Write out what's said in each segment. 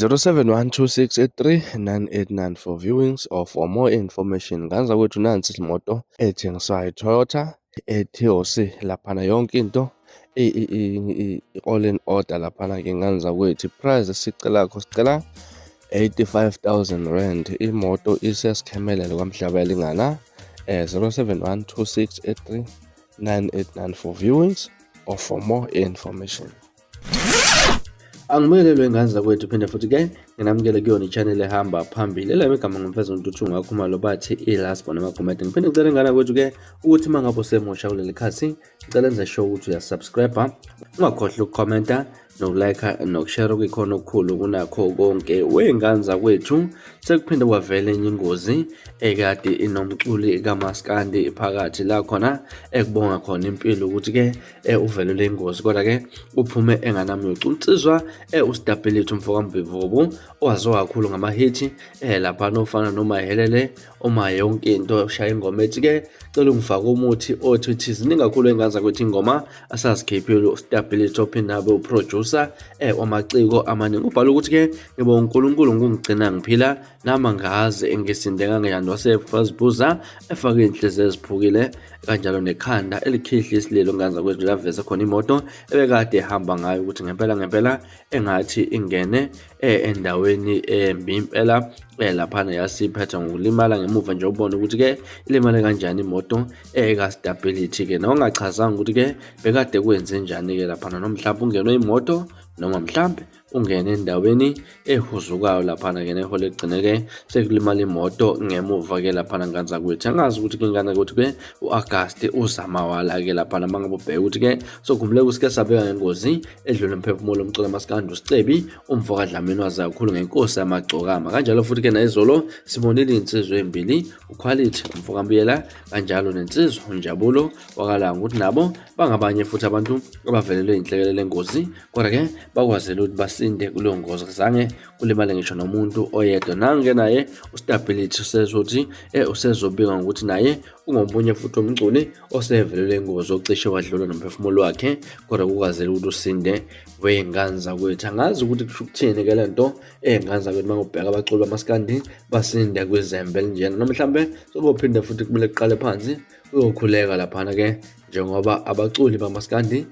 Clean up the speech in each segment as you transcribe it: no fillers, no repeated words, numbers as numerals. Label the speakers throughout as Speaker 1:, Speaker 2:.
Speaker 1: 0712683989 for viewings or for more information. Nganza kwethu nansi imoto ethengiswayo, iToyota Etios laphana, yonke into i-all in order laphana-ke nganza kwethu. Price esicelakho, sicela 85,000 rand. Imoto isesikhemelele kwaMhlabuyalingana. 0712683989 for viewings or for more information.
Speaker 2: Angibuyelelwe ingane zakwethu, phinde futhi ke nginamukele kuyona i-channel ehamba phambili elami igama ngumfezo Ntuthu Ngakhumalo, bathi i-last born amagumede. Ngiphinde ngicela ingane kwethu ke ukuthi uma ngabe usemusha kuleli khasi, ngicela enze sure ukuthi uyasubscribe, ungakhohlwa ukukhomenta nokulike nokushare, okuyikhona okukhulu kunakho konke. Wey'ngane zakwethu, sekuphinde kwavela enye ingozi ekade inomculi kamaskandi phakathi, la khona ekubonga khona impilo ukuthi-ke uvelelwe ingozi kodwa-ke uphume enganamyocu. Insizwa uStability umfokaMbivubu, owaziwa kakhulu ngamahithi laphana ofana noma helele uma yonke into, ushaya ingoma ethi-ke cela ungifake umuthi othi uthi. Ziningi kakhulu ey'ngane zakwethu ingoma asazikhiphile uStability, ophinde abe uproducer wamaciko amaningi. Ubhala ukuthi-ke ngibonga uNkulunkulu ngokungigcina ngiphila, nami angazi engisinde kanjani. Wasefazibuza efake iy'nhliziyo eziphukile kanjalo nekhanda elikhihla isililo. Ngane zakwethu, laveza khona imoto ebekade ehamba ngayo ukuthi ngempela ngempela engathi ingene endaweni embi impela laphana, yasiphetha ngokulimala ngemuva nje. Ubone ukuthi-ke ilimale kanjani imoto eka-Stability-ke, nongachazanga ukuthi-ke bekade kwenze njani-ke laphana, noma mhlawumbe ungenwe imoto noma mhlawumbe ungene endaweni ehuzukayo laphana-ke nehole egcine-ke sekulimala imoto ngemuva-ke laphana. Ngane zakwethu, angazi ukuthi ke ngane ukuthi-ke u-Agasti uzamawala-ke laphana. Uma ngabe ubheka ukuthi-ke sokhumbuleka usike sabeka ngengozi edlule umphefumulo umculo masikandi uSicebi umfo kaDlamini, wazi kakhulu ngenkosi yamagcokama. Kanjalo futhi-ke nayizolo sibonile iy'nsizwa ey'mbili, uQuality umfo kaMbiyela kanjalo nensizwa uNjabulo wakalanga, ukuthi nabo bangabanye futhi abantu abavelelwe inhlekelele engozi, kodwa-ke bakwazile ukuthi basinde kuleyo ngozi, zange kulimale ngisho nomuntu oyedwa. Nange naye uStability usezothi usezobika ngokuthi naye ungomunye futhi umculi osevelelwe ingozi, ocishe wadlula nomphefumulo wakhe, kodwa kukwazile ukuthi usinde. Wey'ngane zakwethu, angazi ukuthi kusho ukuthini ke le nto ey'ngane zakwethu, uma ngubheka abaculi bamaskandi basinde kwizembe elinjena, noma mhlambe sokophinde futhi kumele kuqale phansi uyokhuleka laphana ke, njengoba abaculi bamaskandi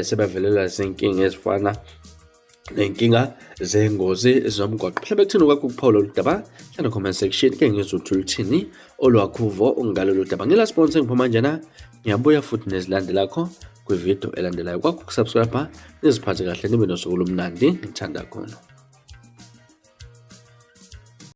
Speaker 2: sebevelelwa izinkinga ezifana nenkinga zengozi zomgwaqo. Mhlawumbe kuthini kwakho ukuphawula lolu daba? Hlala comment section ke ngizwe ukuthi luthini olwakho uvo ngalolu daba. Ngila sponsor ngiphuma njena, ngiyabuya futhi nezilandelakho kwividiyo elandelayo. Kwakho ukusubscribe, niziphathe kahle, nibe nosuku olumnandi, ngithanda khona.